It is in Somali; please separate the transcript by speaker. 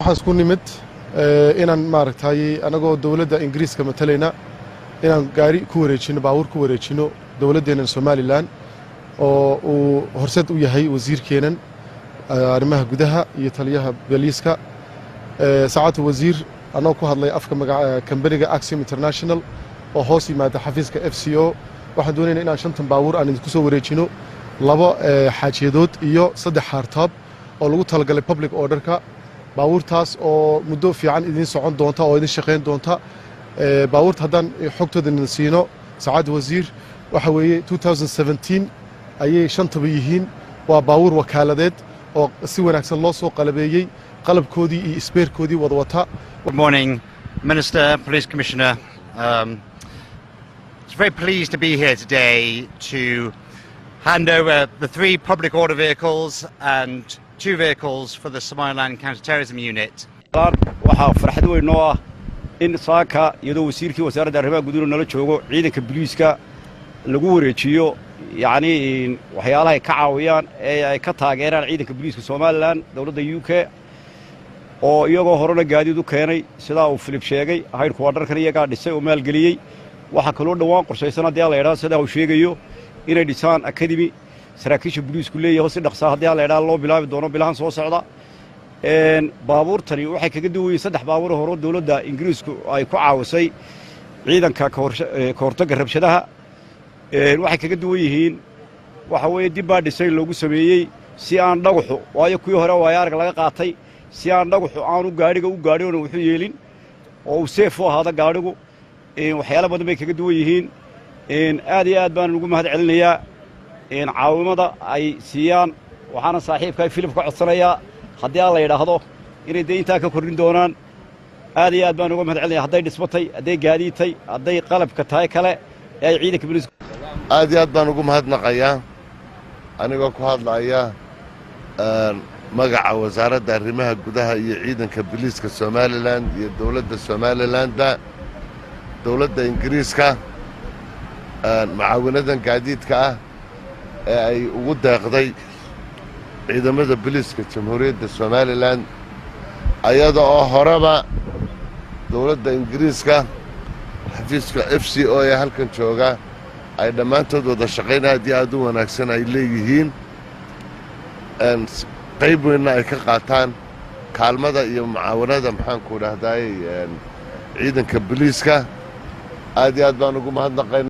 Speaker 1: Waxaan isku nimid inaan maaragtay anagoo dowladda Ingiriiska matalayna inaan gaari ku wareejino, baabuur ku wareejino dowladdeennan Somaliland, oo uu horseed u yahay wasiirkeennan arrimaha gudaha iyo taliyaha booliiska. Saacadda wasiir, anagoo ku hadlay afka kambaniga Axiom International oo hoos yimaada xafiiska FCO, waxaan doonayna inaan shantan baabuur aan idinku soo wareejino, labo xaajiyadood iyo saddex hardtop oo lagu talagalay public orderka, baabuurtaas oo muddo fiican idiin socon doonta oo idin shaqayn doonta. Baabuurta haddaan xogtooda idin siino, saacadda wasiir, waxa weeye 2017 ayay shantaba yihiin. Waa baabuur wakaaladeed oo si wanaagsan loo soo qalabeeyey, qalabkoodii iyo sparekoodii wada wata.
Speaker 2: Good morning, Minister, Police Commissioner. It's very pleased to be here today to hand over the three public order vehicles and two vehicles for the Somaliland Counter-Terrorism Unit.
Speaker 3: Waxaa farxad weyn noo ah in saaka, iyadoo wasiirkii wasaaradda arrimaha guduhu nala joogo, ciidanka booliiska lagu wareejiyo, yacnii waxyaalahay ka caawiyaan ee ay ka taageeraan ciidanka booliiska Somaliland dowladda UK, oo iyagoo horena gaadiid u keenay. Sidaa uu Filip sheegay, headquarterkan iyagaa dhisay oo maalgeliyey. Waxaa kaloo dhowaan qorshaysan, haddii la idhaha, sidaa uu sheegayo, inay dhisaan academy saraakiisha booliisku leeyaho, si dhaqsaa haddii la idhaha loo bilaabi doono bilahan soo socda. Baabuurtani waxay kaga duwan yihiin saddex baabuur hore dowladda Ingiriisku ay ku caawisay ciidanka ka hortagga rabshadaha. Waxay kaga duwan yihiin waxa weeye dib baa dhisay loogu sameeyey si aan dhagaxu, waayo kuwii hore waayo arag laga qaatay, si aan dhagaxu aanu gaadhiga u gaadhin oona wuxuu yeelin oo uu safe u ahaado gaadhigu. Waxyaala badan bay kaga duwan yihiin. Aad iyo aad baan ugu mahad celinayaa caawimada ay siiyaan. Waxaana saaxiibkaa Filip ka codsanayaa, haddii aan la yidhaahdo, inay dee intaa ka kordhin doonaan. Aad iyo aad baan uga mahad celinaya, hadday dhismatay, hadday gaadiidtay, hadday qalabka tahay kale ee ay ciidanka booliiska.
Speaker 4: Aad iyo aad baan ugu mahadnaqayaa, anigoo ku hadlaya magaca Wasaaradda Arrimaha Gudaha iyo ciidanka booliiska Somaliland iyo dowladda Somalilandba, dowladda Ingiriiska macaawinadan gaadiidka ah ee ay ugu deeqday ciidamada booliiska Jamhuuriyadda Somaliland, ayada oo horeba dowladda Ingiriiska, xafiiska FCO ee halkan jooga, ay dhammaantood wada shaqayn aad iyo aad u wanaagsan ay leeyihiin, qayb weynna ay ka qaataan kaalmada iyo mucaawanada, maxaanku dhahdaay, ciidanka booliiska. Aad iyo aad baan ugu mahadnaqaynaa.